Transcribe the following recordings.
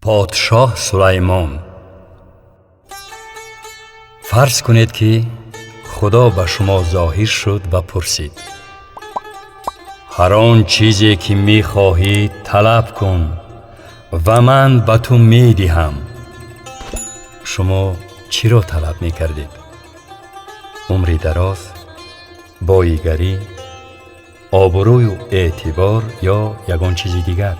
Подшоҳ Сулаймон. Фарз кунед, ки Худо ба шумо зоҳир шуд ва пурсид: ҳар он чизе ки мехоҳӣ, талаб кун ва ман ба ту медиҳам. Шумо чиро талаб мекардед? Умри дароз, боигарӣ, обрӯю эътибор ё ягон чизи дигар?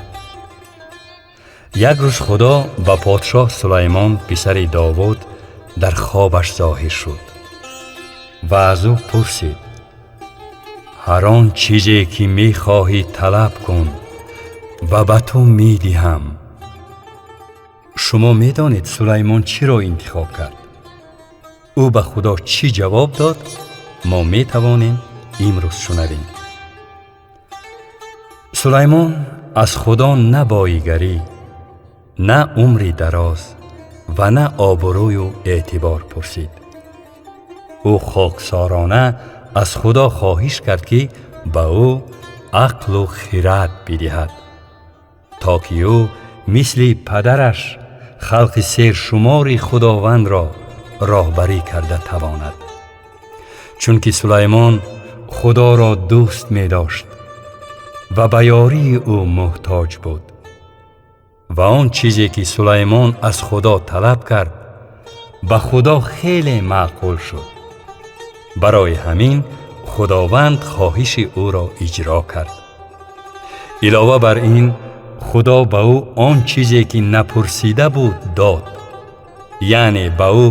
Як рӯз Худо ба подшоҳ Сулаймон, писари Довуд, дар хобаш зоҳир шуд ва аз ӯ пурсид: ҳар он чизе ки мехоҳӣ, талаб кун ва ба ту медиҳам. Шумо медонед, Сулаймон чиро интихоб кард? Ӯ ба Худо чӣ ҷавоб дод? Мо метавонем имрӯз шунавем. Сулаймон аз Худо на боигарӣ, на умри дароз ва на обрӯю эътибор пурсид. Ӯ хоксорона аз Худо хоҳиш кард, ки ба ӯ ақлу хирад бидиҳад, то ки ӯ мисли падараш халқи сершумори Худовандро роҳбарӣ карда тавонад. Чунки Сулаймон Худоро дӯст медошт ва ба ёрии ӯ муҳтоҷ буд. Ва он чизе ки Сулаймон аз Худо талаб кард, ба Худо хеле маъқул шуд. Барои ҳамин Худованд хоҳиши ӯро иҷро кард. Илова бар ин, Худо ба ӯ он чизе ки напурсида буд, дод, яъне ба ӯ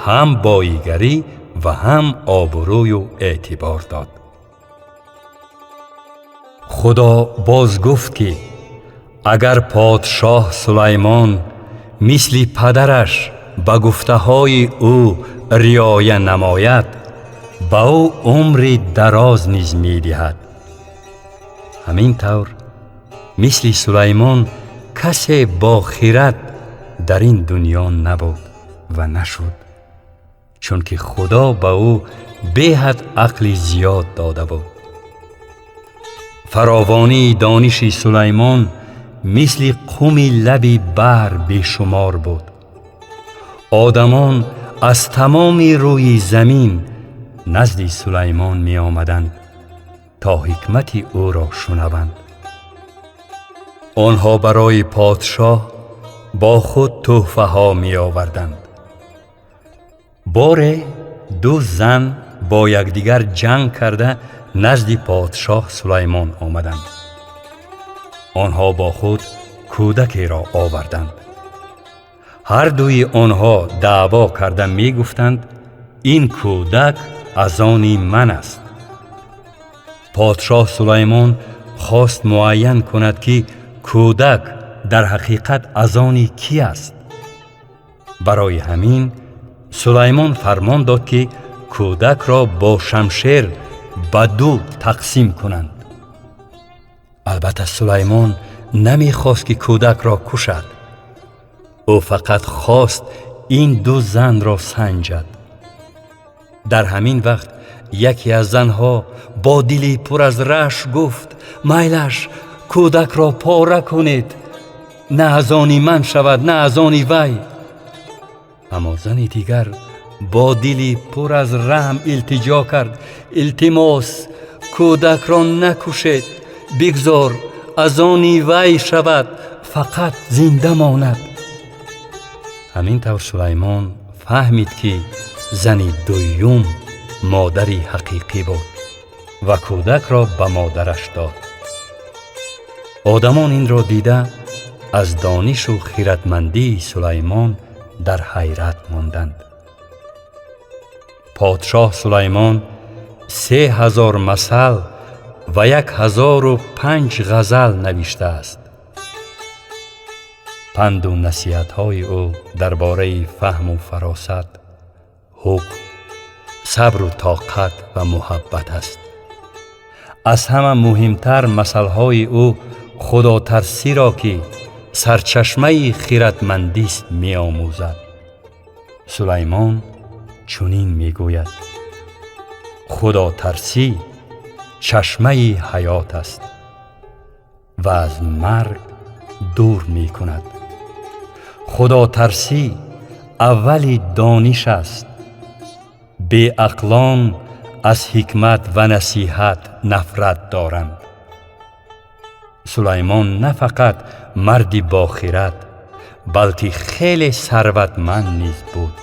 ҳам боигарӣ ва ҳам обрӯю эътибор дод. Худо боз гуфт, ки агар подшоҳ Сулаймон мисли падараш ба гуфтаҳои ӯ риоя намояд, ба ӯ умри дароз низ медиҳад. Ҳамин тавр, мисли Сулаймон касе бо хирад дар ин дунё набуд ва нашуд, чунки Худо ба ӯ беҳад ақли зиёд дода буд. Фаровонии дониши Сулаймон мисли қуми лаби баҳр бешумор буд. Одамон аз тамоми рӯи замин назди Сулаймон меомаданд, то ҳикмати ӯро шунаванд. Онҳо барои подшоҳ бо худ тӯҳфаҳо меоварданд. Боре ду зан бо якдигар ҷанг карда, назди подшоҳ Сулаймон омаданд. Онҳо бо худ кӯдакеро оварданд. Ҳар дуи онҳо даъво карда мегуфтанд: ин кӯдак аз они ман аст. Подшоҳ Сулаймон хост муайян кунад, ки кӯдак дар ҳақиқат аз они кӣ аст. Барои ҳамин Сулаймон фармон дод, ки кӯдакро бо шамшер ба ду тақсим кунанд. Албатта, Сулаймон намехост, ки кӯдакро кушад. Ӯ фақат хост ин ду занро санҷад. Дар ҳамин вақт яке аз занҳо бо дили пур аз рашк гуфт: майлаш, кӯдакро пора кунед, на аз они ман шавад, на аз они вай. Аммо зани дигар бо дили пур аз раҳм илтиҷо кард: илтимос, кӯдакро накушед, бигзор аз они вай шавад, фақат зинда монад. Ҳамин тавр Сулаймон фаҳмид, ки зани дуюм модари ҳақиқӣ буд ва кӯдакро ба модараш дод. Одамон инро дида, аз донишу хиратмандии Сулаймон дар ҳайрат монданд. Подшоҳ Сулаймон 3000 масал ва 1005 ғазал навиштааст. Панду насиҳатҳои ӯ дар бораи фаҳму фаросат, ҳукм, сабру тоқат ва муҳаббат аст. Аз ҳама муҳимтар, масалҳои ӯ худотарсиро, ки сарчашмаи хиратмандист, меомӯзад. Сулаймон чунин мегӯяд: худотарсӣ чашмаи ҳаёт аст ва аз марг дур мекунад. Худотарсӣ аввали дониш аст. Беақлон аз ҳикмат ва насиҳат нафрат доранд. Сулаймон на фақат марди бохират, балки хеле сарватманд низ буд.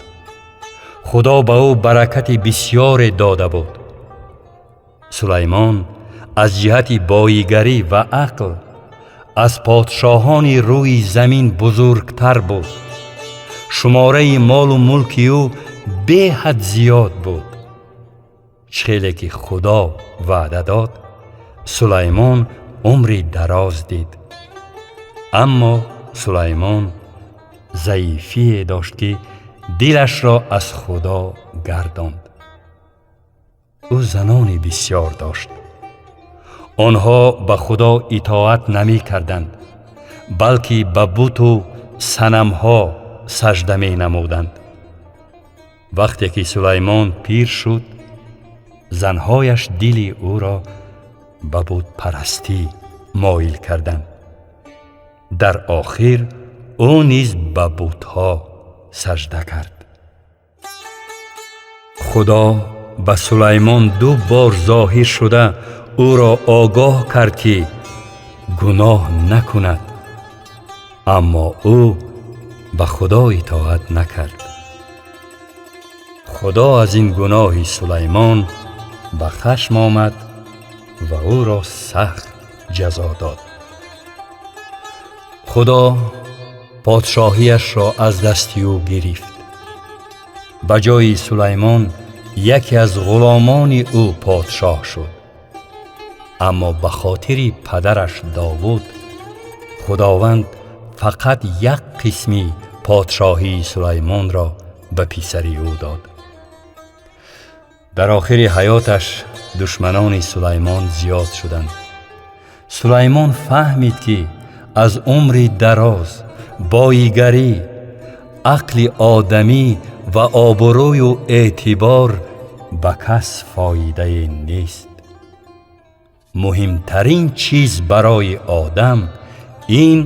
Худо ба ӯ баракати бисёре дода буд. Сулаймон аз ҷиҳати боигарӣ ва ақл аз подшоҳони рӯи замин бузургтар буд. Шумораи молу мулки ӯ беҳад зиёд буд. Хеле ки Худо ваъда дод, Сулаймон умри дароз дид. Аммо Сулаймон заифие дошт, ки дилашро аз Худо гардонд. Ӯ занони бисёр дошт. Онҳо ба Худо итоат намекарданд, балки ба буту санамҳо сажда менамуданд. Вақте ки Сулаймон пир шуд, занҳояш дили ӯро ба бутпарастӣ моил карданд. Дар охир ӯ низ ба бутҳо сажда кард. Худо ба Сулаймон 2 бор зоҳир шуда ӯро огоҳ кард, ки гуноҳ накунад, аммо ӯ ба Худо итоат накард. Худо аз ин гуноҳи Сулаймон ба хашм омад ва ӯро сахт ҷазо дод. Худо подшоҳиашро аз дасти ӯ гирифт. Ба ҷои Сулаймон яке аз ғуломони ӯ подшоҳ шуд. Аммо ба хотири падараш Довуд Худованд фақат як қисми подшоҳии Сулаймонро ба писари ӯ дод. Дар охири ҳаёташ душманони Сулаймон зиёд шуданд. Сулаймон фаҳмид, ки аз умри дароз, боигарӣ, ақли одамӣ ва обрӯю эътибор ба кас фоидае нест. Муҳимтарин чиз барои одам ин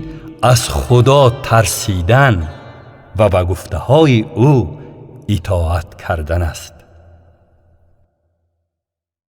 аз Худо тарсидан ва ба гуфтаҳои ӯ итоат кардан аст.